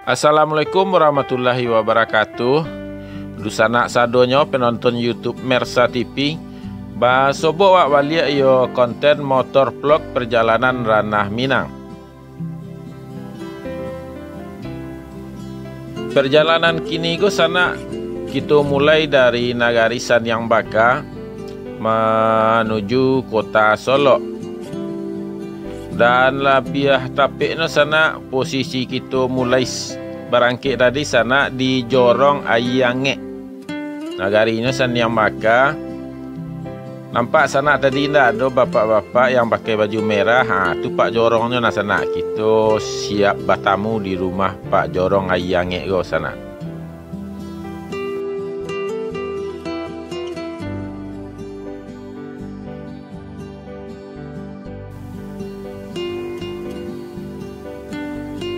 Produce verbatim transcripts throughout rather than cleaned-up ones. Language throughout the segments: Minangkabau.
Assalamualaikum warahmatullahi wabarakatuh. Dunsanak sadonyo penonton YouTube Mersa T V. Basobok wak baliak iyo konten motor vlog perjalanan Ranah Minang. Perjalanan kini ko sanak, kito mulai dari nagari Saniang Baka manuju kota Solok. Dan labiah tapeknyo sanak, posisi kito mulai s-, barangkek tadi sanak di Jorong Aia Angek. Nagarinyo Saniang Baka. Nampak sanak tadi indak ado bapak-bapak yang pakai baju merah? Ha, tu Pak Jorongnyo nah sanak. Kito siap batamu di rumah Pak Jorong Aia Angek ko sanak.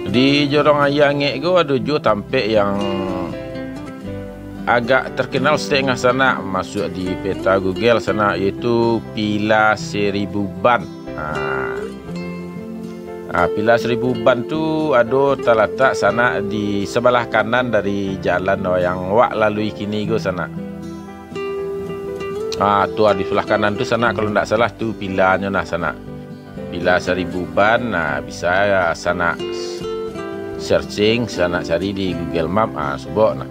Di Jorong Aia Angek ko ado juo tampek yang agak terkenal saketek sanak, masuak di peta Google sanak, yaitu Pila Seribu Ban. Ha. Ha, Pila Seribu Ban tu ado talatak sanak di sabalah kanan dari jalan yang wak lalui kini ko sanak. Ah, tu, ah, di sabalah kanan tu sanak, kalau ndak salah tu pilanyo nah sanak. Pila Saribu Ban, nah, bisa sanak searching, sanak cari di Google Map, ah, sobok nah.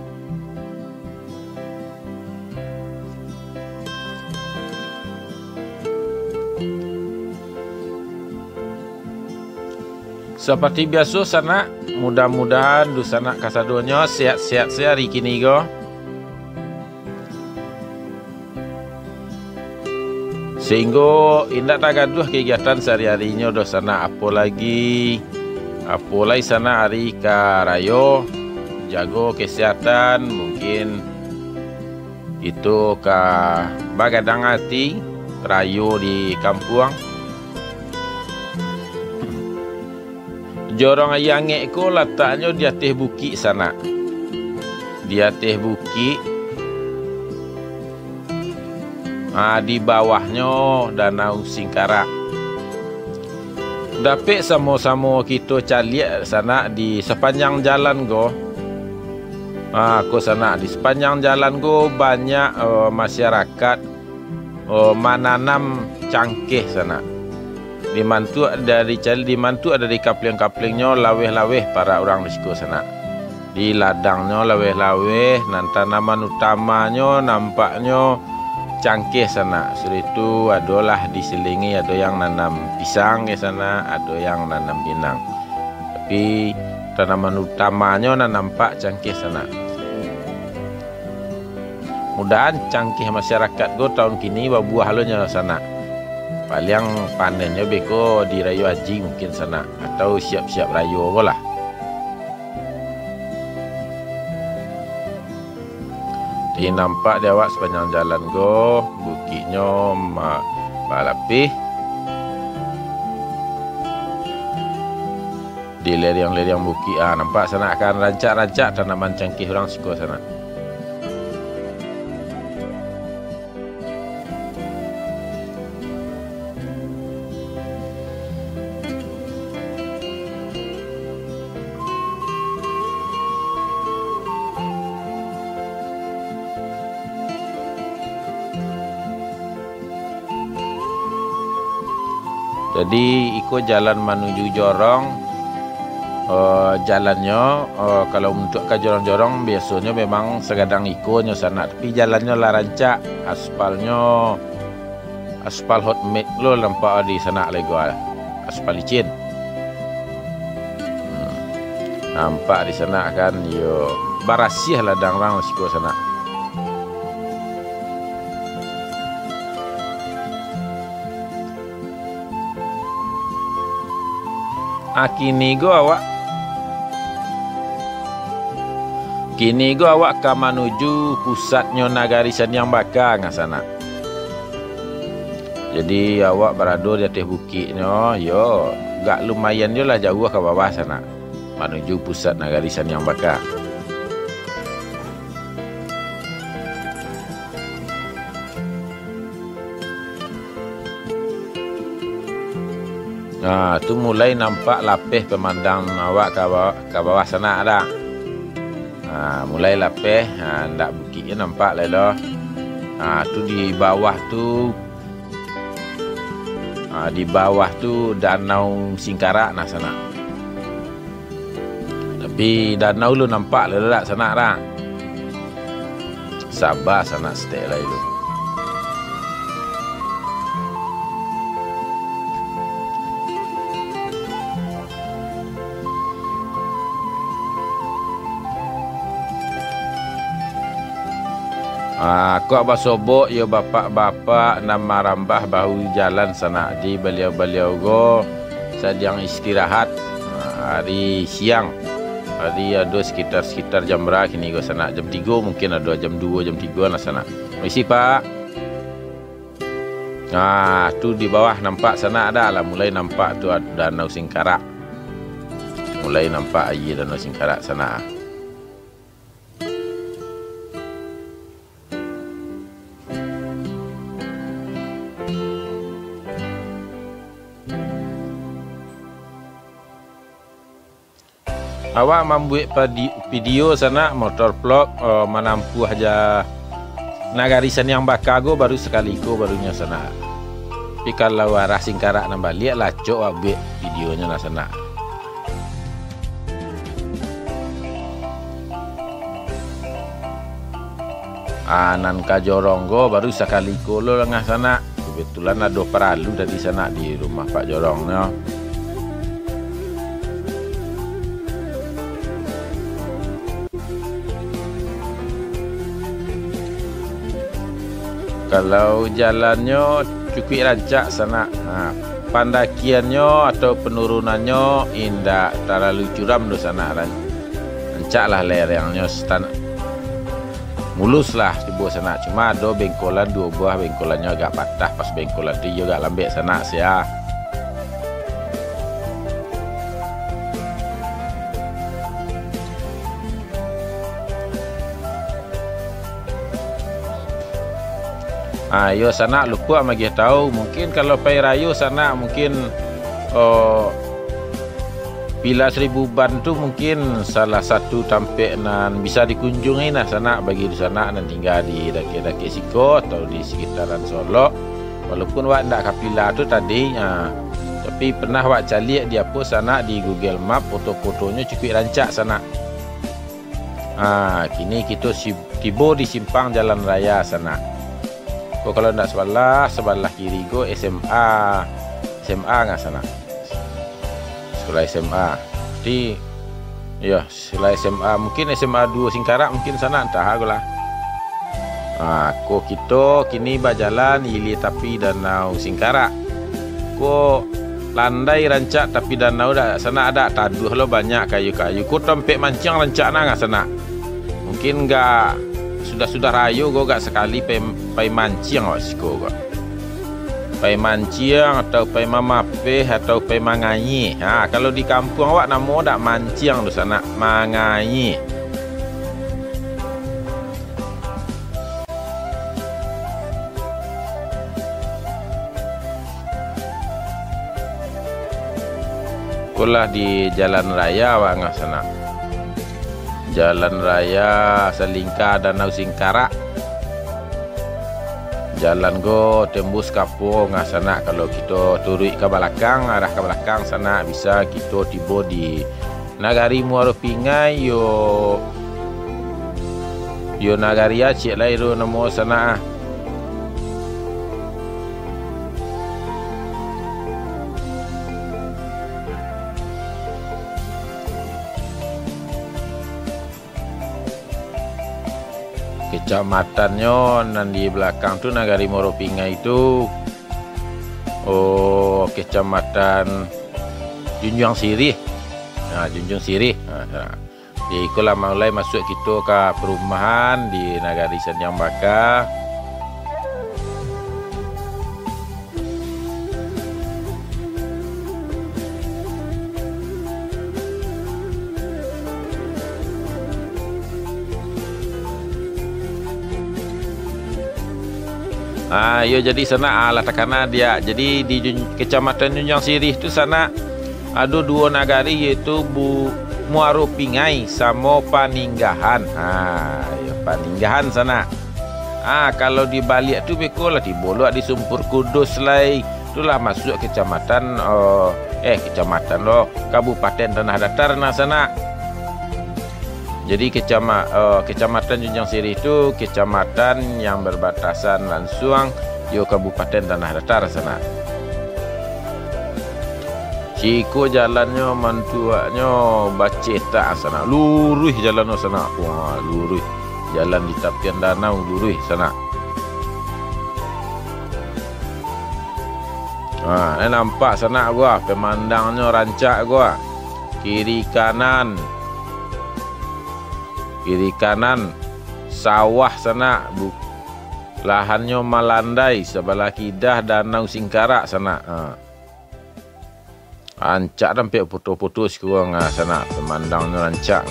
Saparti biaso, sanak, mudah-mudahan dunsanak kasadonyo sehat-sehat se ari kini ko, sahinggo indak tagaduah kagiatan sahari-harinyo doh, sanak, apo lai, apo lai, sanak, ari ka rayo, jago kesehatan, mungkin kito ka bagadang ati rayo di kampuang. Jorong Aia Angek ko lataknyo di ateh bukik, sanak. Di ateh bukik, ah, di bawahnyo Danau Singkarak. Dapek samo-samo kito caliak, sanak, di sapanjang jalan ko. Ah, ko, sanak, di sapanjang jalan ko banyak, eh, masyarakat, eh, mananam cangkeh, sanak. Dimantuak dari cal-, dimantuak dari kapleng-kaplengnyo laweh-laweh parak urang di siko, sanak. Di ladangnyo laweh-laweh, nan tanaman utamanyo nampaknyo cangkeh, sanak. Sudah itu adolah diselingi, ado yang nanam pisang, sanak, ado yang nanam pinang. Tapi tanaman utamanyo nan nampak cangkeh, sanak. Mudahan cangkeh masyarakat ko taun kini babuah lo nyo, sanak. Paliang panennyo beko di Rayo Aji mungkin, sanak, atau siap-siap rayo ko lah. Di nampak di awak sapanjang jalan ko, bukiknyo ma-, balapeh. Di lereng-lereng bukik, ah, nampak, sanak, kan rancak-rancak tanaman cangkeh urang siko, sanak. Jadi, iko jalan manuju Jorong. Eh, jalannyo, eh, kalau untuak ka Jorong-Jorong, biasonyo memang sagadang iko nyo, sanak. Tapi jalannyo lah rancak, aspalnyo, aspal hot mix lo nampak di sanak lego, aspal licin. Hmm. Nampak di sanak kan, yo, barasiah ladang urang siko, sanak. Ah, kini ko awak, kini ko awak ka manuju pusatnyo nagari Saniang Baka, ngah sanak. Jadi, awak barado di ateh bukiknyo, yo, agak lumayan jo lah jauah ka bawah sanak, manuju pusat nagari Saniang Baka. Ha, tu mulai nampak lapeh pamandang awak ka ba-, ka bawah sanak dah. Ha, mulai lapeh, ha, ndak bukiknyo nampak lai doh. Ha, tu di bawah tu, ha, di bawah tu Danau Singkarak nah sanak. Tapi danau lu nampak lah dak sanak dah. Saba sanak saketek lai lu. Ah, kok basobok yo bapak-bapak nan marambah bahu jalan sanak di baliau-baliau go sadiang istirahat, ah, ari siang. Ari ado sekitar-sekitar jam bara kini ko sanak? Jam tigo mungkin ado, jam duo, jam tigo lah sanak. Misi, Pak. Nah, tu di bawah nampak sanak dah lah, mulai nampak tu ad-, Danau Singkarak. Mulai nampak aia Danau Singkarak sanak. Awak mambuek padi-, video sanak, motor vlog, eh, manampuah ja nagari Saniang Baka go baru sakali ko barunyo sanak. Tapi kalau arah Singkarak nan baliak, lacok awak buek videonyo lah sanak. Ah, nan ka jorong ko baru sakali ko lo lengah sanak. Kebetulan ado paralu tadi sanak di rumah Pak Jorong nyo. Kalau jalannyo cukuik rancak sanak. Ha, pandakiannyo atau penurunannyo indak talalu curam doh sanak, ran-, rancak lah lerengnyo stan-, mulus lah tibo sanak. Cuma ado bengkolan, duo buah bengkolannyo agak patah, pas bengkolan tu iyo agak lambek sanak sia. Ah, iyo sanak, lupo magiah tau. Mungkin kalau pai rayo sanak, mungkin, oh, Villa Seribu Ban tu mungkin salah satu tampek nan bisa dikunjungi nah sanak, bagi sanak nan tingga di dakek-dakek siko atau di sekitaran Solok. Walaupun wak ndak ka villa tu tadi, ah, tapi pernah wak caliak di apo sanak, di Google Map, foto-fotonyo cukuik rancak sanak. Ah, kini kito si-, tibo di simpang jalan raya sanak. Ko kalau ndak sabalah, sabalah kiri ko S M A, S M A ngah sanak. Sekolah S M A. Di, iyo, sekolah S M A, mungkin S M A duo Singkarak, mungkin sanak, antah ko lah. Ah, ko kito kini bajalan ilia tapi Danau Singkarak. Ko landai rancak tapi danau dak sanak, dak taduah lo banyak kayu-kayu. Ko tampek manciang rancak nah ngah sanak. Mungkin gak sudah-sudah rayo ko gak sakali pai, pai manciang wak siko ko. Pai manciang atau pai mamapeh atau pai mangayie. Ha, kalau di kampuang awak namo dak manciang tu sanak, mangayie. Ko lah di jalan raya wak ngah sanak. Jalan raya salingka Danau Singkarak. Jalan ko tembus ka apo ngah sanak, kalau kito turuik ka balakang, arah ka balakang sanak, bisa kito tibo di Nagari Muaro Pingai, yo, yo Nagari Aceh lai tu namo sanak ah. Kecamatannyo nan di balakang tu, Nagari Muaro Pingai tu, oh, Kecamatan Junjuang Sirih. Nah, Junjuang Sirih. Nah, nah. Jadi, iko lah mulai masuak kito ka perumahan di Nagari Saniang Baka. Ah, iyo, jadi sanak, ah, lah takana diak. Jadi di Jun-, Kecamatan Junjuang Siriah tu sanak, ado duo nagari, yaitu Bu-, Muaro Pingai samo Paninggahan. Ah, iyo, Paninggahan sanak. Ah, kalau dibaliak tu beko lah tibo lo di Sumpur Kudus lai. Tu lah masuak kecamatan, oh, eh, kecamatan lo, Kabupaten Tanah Datar nah sanak. Jadi kecama-, eh, Kecamatan Junjuang Siriah tu kecamatan yang berbatasan langsung jo Kabupaten Tanah Datar sanak. Ciko jalannyo mantuaknyo bacetak sanak, luruih jalannyo sanak. Wah, luruih. Jalan di tapian danau luruih sanak. Ha, eh, nampak sanak gua, pemandangnyo rancak gua. Kiri kanan. Kiri kanan sawah sanak, bu-, lahannyo malandai, sabalah kidah Danau Singkarak sanak. Ha. Rancak tampek foto-foto sikurang, ah, sanak, pemandangnyo rancak.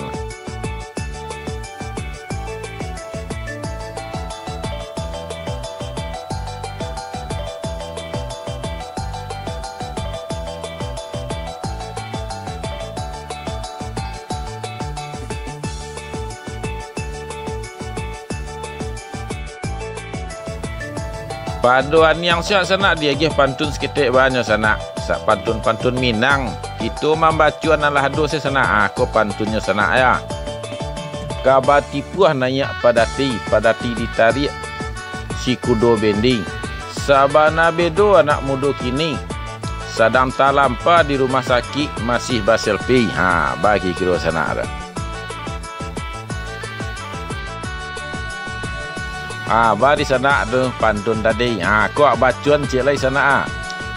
Pado aniang siak sanak diagiah pantun saketek banyo sanak. Sak pantun-pantun Minang. Kito mambaco nan lah ado se sanak. Ah, ko pantunnyo sanak ya. Ka batipuah naiak padati, padati ditariak si kudo bendi. Sabana bedo anak mudo kini. Sadang talampa di rumah sakik masih baselfie. Ha, bagi kiro sanak tu. Ah, bari sanak tu pantun tadi. Ah, kok bacuan ciek lai sanak ah.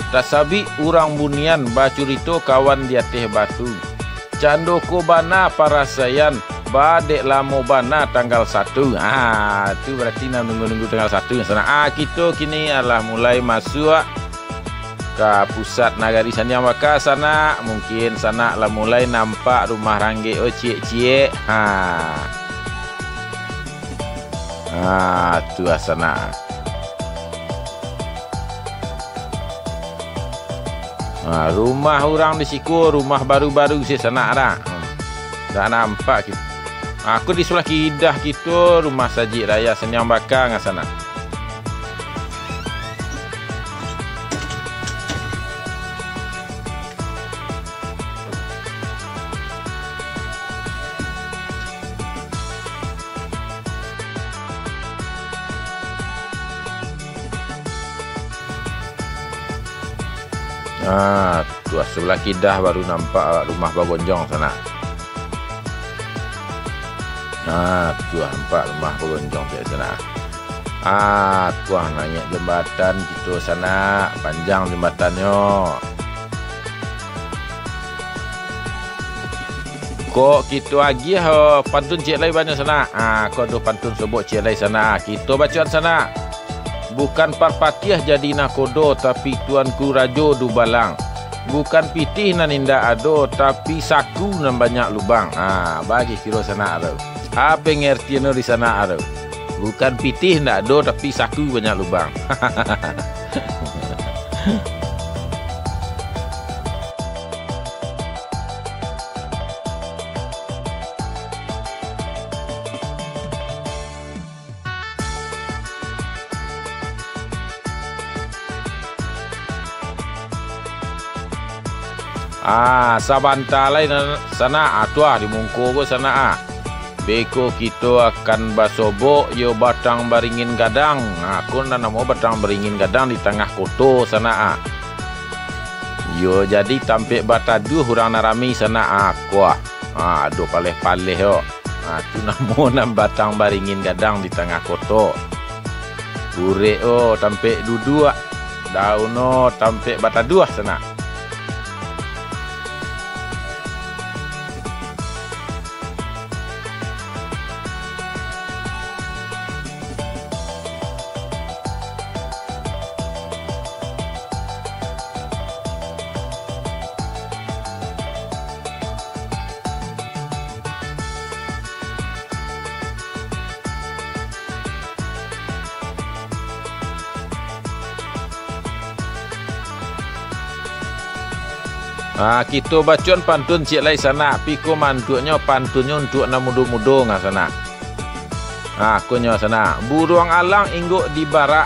Tasabik urang bunian bacurito kawan di ateh batu. Cando ko bana parasaian, ba dek lamo bana tanggal satu. Ah, tu barati nan nunggu-nunggu tanggal satu sanak. Ah, kito kini alah mulai masuak ka pusat nagari Sandiang Baka sanak, mungkin sanak lah mulai nampak rumah ranggek oh ciek-ciek. Ha. Ha, tu lah sanak. Ha, rumah urang di siko, rumah baru-baru se sanak dah. Hmm. Dah nampak kito. Ha, ko di sabalah kidah kito, rumah Sajik Raya Sandiang Baka nga sanak. Ah, tu lah, sabalah kidah baru nampak rumah bagonjong sanak. Ah, tu lah nampak rumah bagonjong tu sanak. Ah, tu lah naiak jambatan kito sanak, panjang jambatannyo. Kok kito agiah, oh, pantun ciek lai banyak sanak. Ah, kok ado pantun sobok ciek lai sanak. Kito bacoan sanak. Bukan Parpatiah jadi nakodo, tapi Tuanku Rajo Dubalang. Bukan pitih nan indak ado, tapi saku nan banyak lubang. Ha, bagi kiro sanak tu. Ha, pangartiannyo di sanak tu. Bukan pitih indak ado, tapi saku banyak lubang. Ah, sabanta lai nan-, sanak, ah, tu ah, di mungko ko sanak, ah. Beko kito akan basobok, yo batang baringin gadang. Ah, ko nan namo batang baringin gadang di tangah koto sanak, ah. Yo jadi tampek bataduah urang nan rami sanak, ah, ko ah. Ah, ado paleh-paleh, yo. Ha, tu namo nan batang baringin gadang di tangah koto. Kurek o tampek duduak, daun o tampek bataduah sanak. Ha, kito bacoan pantun ciek lai sanak, piko mantuaknyo pantunnyo untuak nan mudo-mudo nga sanak. Ha, konyo sanak, buruang alang inggok di barak,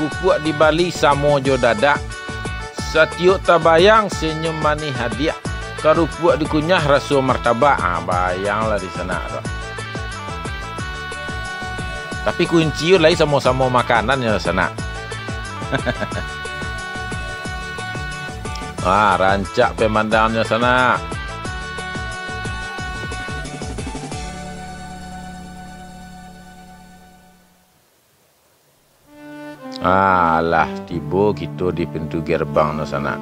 kukuak di bali samo jo dadak. Satiok tabayang senyum manih hadiak, karupuak dikunyah raso martabak. Ha, bayanglah di sanak tu. Tapi kunci lai samo-samo makanannyo sanak. Wah, rancak pemandangannyo sanak. Alah, tibo kito di pintu gerbang no sanak.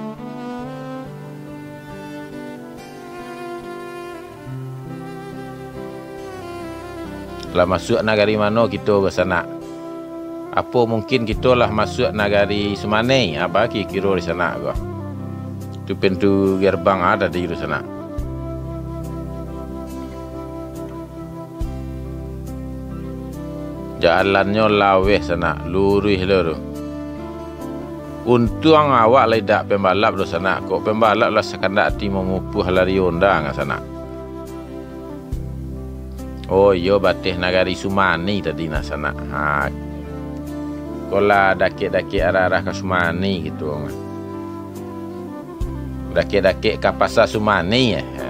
Lah masuak nagari mano kito ko sanak? Apo mungkin kito lah masuak nagari Sumanei? Apa kiro-kiro di sanak ko? Tu pintu gerbang ada di sanak. Jalannyo laweh sanak, luruih lo tu. Untuang awak lai dak pembalap do sanak, kok pembalap lah sakandak ati mamupuah lari Honda nga sanak. Oh iyo, bateh nagari Sumani tadi nah sanak. Ha. Kok lah dakek-dakek arah-arah ka Sumani gitu. Dakek-dakek ka Pasa Sumani, eh. Ha.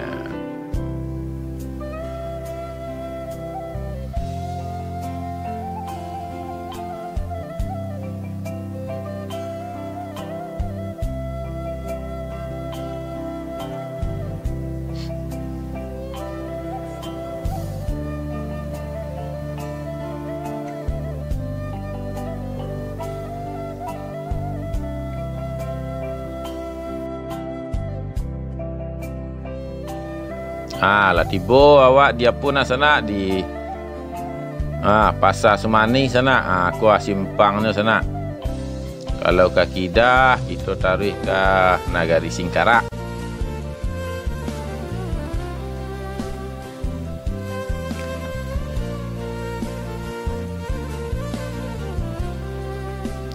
Ha, lah tibo awak di apo nah sanak, di, ha, Pasa Sumani sanak. Ha, ko simpangnyo sanak. Kalau ka kida, kito taruih ka Nagari Singkarak.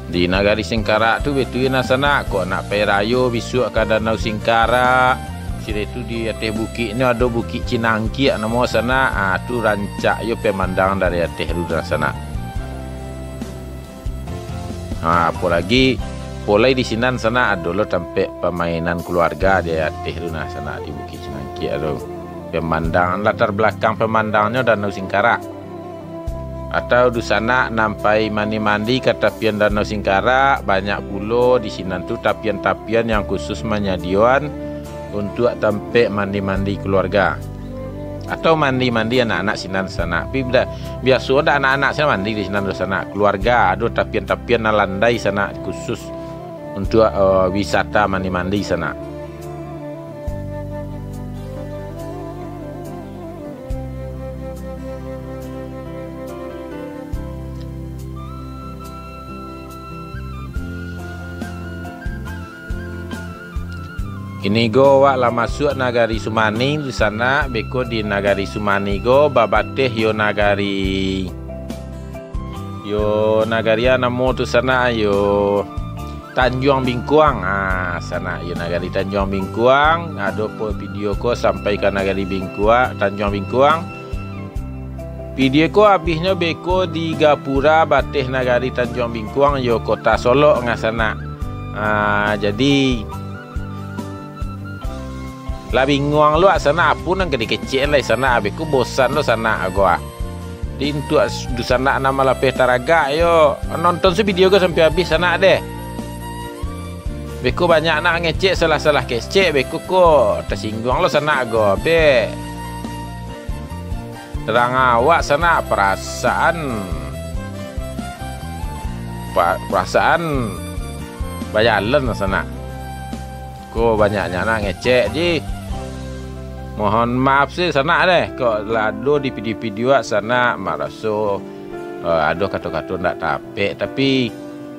Di Nagari Singkarak tu betul nah sanak, kok nak pai rayo bisuak ka Danau Singkarak, sire tu di ateh bukiknyo ado Bukik Cinangkiak namo sanak. Ah, tu rancak yo pemandang dari ateh tu nah sanak. Ha, apo lagi, polai di sinan sanak ado lo tampek pamainan keluarga di ateh tu nah sanak, di Bukik Cinangkiak tu. Pemandangan, latar belakang pemandangnyo Danau Singkarak. Atau dunsanak nan pai mandi-mandi ka tapian Danau Singkarak, banyak pulo di sinan tu tapian-tapian yang khusus manyadioan untuak tampek mandi-mandi keluarga. Atau mandi-mandi anak-anak sinan sanak. Tapi bia-, biaso dak anak-anak sinan mandi di sinan tu sanak. Keluarga ado tapian-tapian nan landai sanak khusus untuak, eh, wisata mandi-mandi sanak. Kini go awak lah masuak nagari Sumani tu sanak, beko di nagari Sumani go babateh yo nagari, yo nagari a namo tu sanak, yo Tanjuang Bingkuang. Ah, sanak yo nagari Tanjuang Bingkuang, ado po video ko sampai ka nagari Bingkuang, Tanjuang Bingkuang. Video ko abihnyo beko di Gapura, bateh nagari Tanjuang Bingkuang, yo Kota Solok nga sanak. Ah, jadi, lah binguang lo sanak, apo nan ka dikecek lai sanak, beko bosan lo sanak ago ah. Di untuak dunsanak nan malapeh taragak yo, nonton se video ko sampai abih sanak deh. Beko banyak nak ngecek, salah-salah kecek, beko ko tasingguang lo sanak ago, bek. Terang awak sanak, perasaan, pa-, perasaan bajalan sanak. Ko banyaknyo nak ngecek ji. Mohon maaf se sanak deh, kok lah ado di video-video awak sanak maraso, eh, ado kato-kato ndak tapek, tapi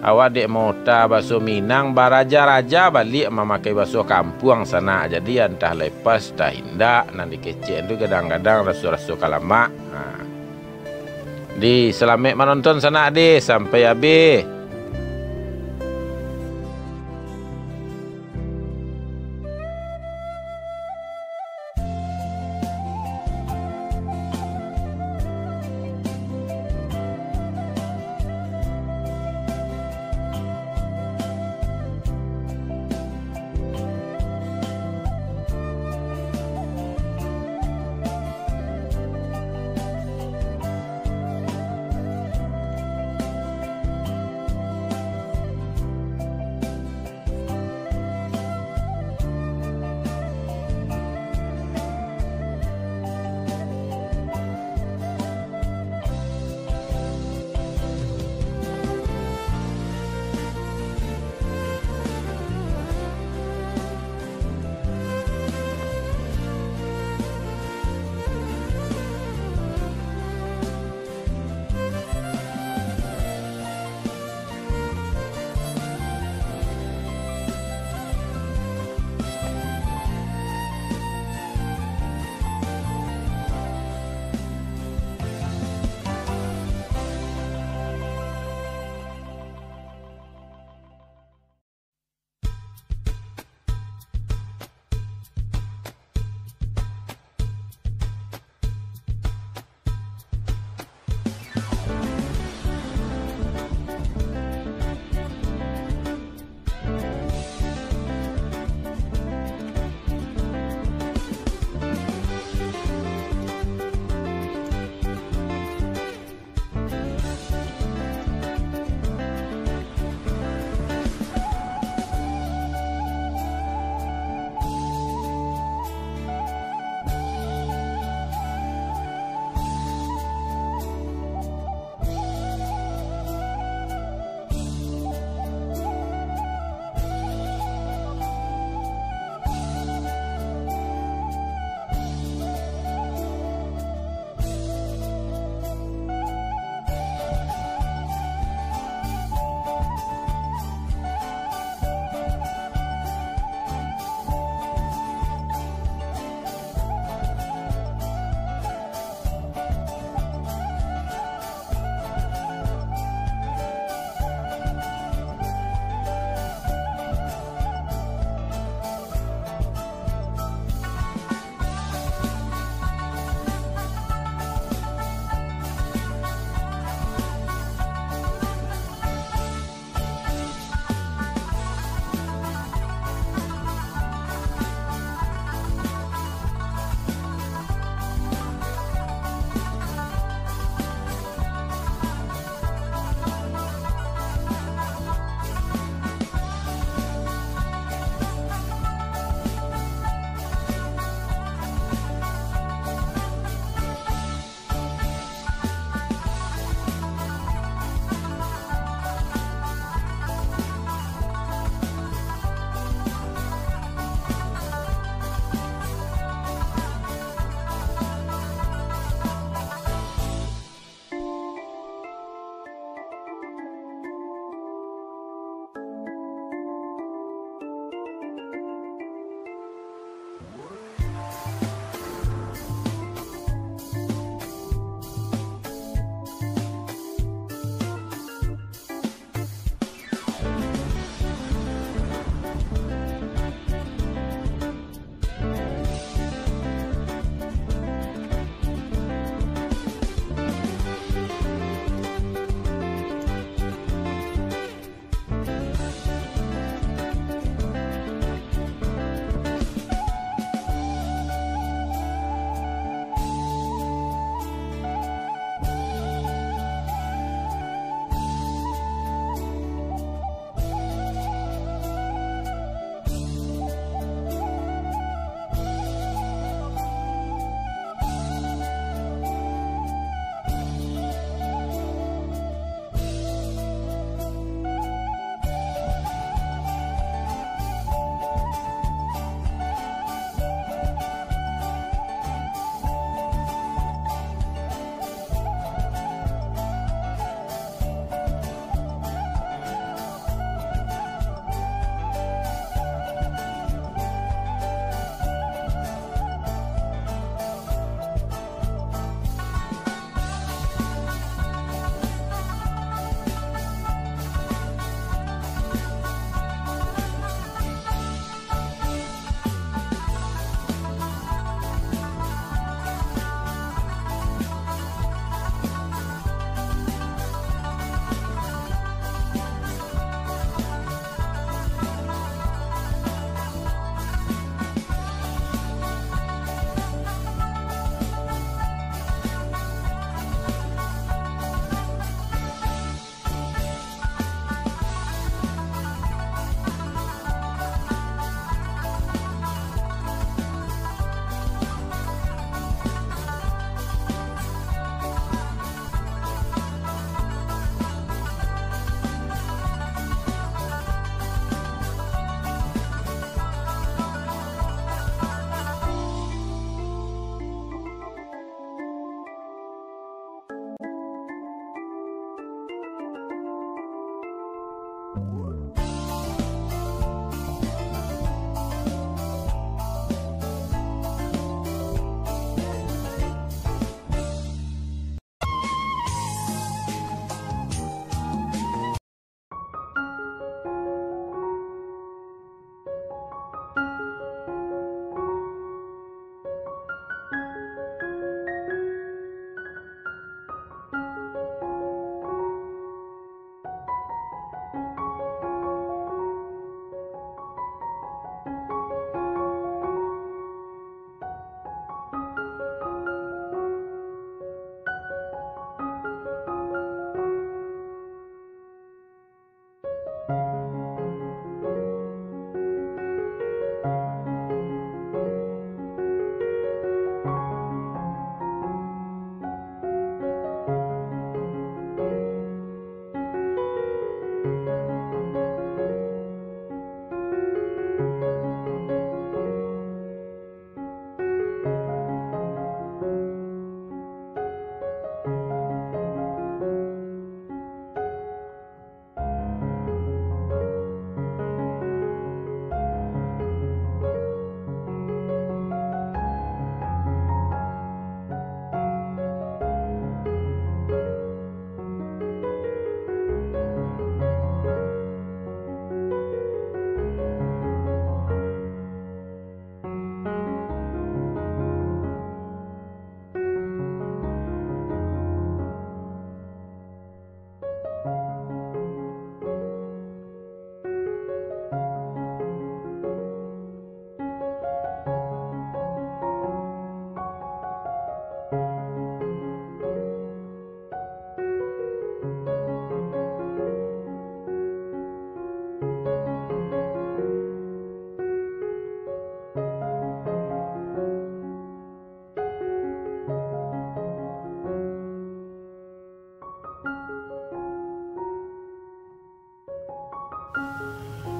awak dek mauta baso Minang, baraja-raja baliak mamakai baso kampuang sanak. Jadi antah lepas, antah indak, nan dikecek tu kadang-kadang raso-raso kalamak. Ha. Di, salamek manonton sanak di, sampai abih.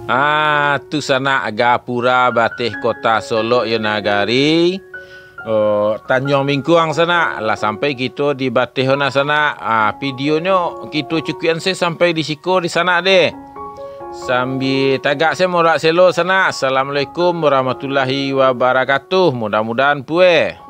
Ah, tu sanak Gapura bateh kota Solok yo nagari. Oh, Tanjuang Bingkuang sanak. Lah sampai kito di bateh ona sanak. Ah, videonyo kito cukuikan se sampai di siko di sanak deh. Sambil tagak se morak selo sanak. Assalamualaikum warahmatullahi wabarakatuh. Mudah-mudahan pueh.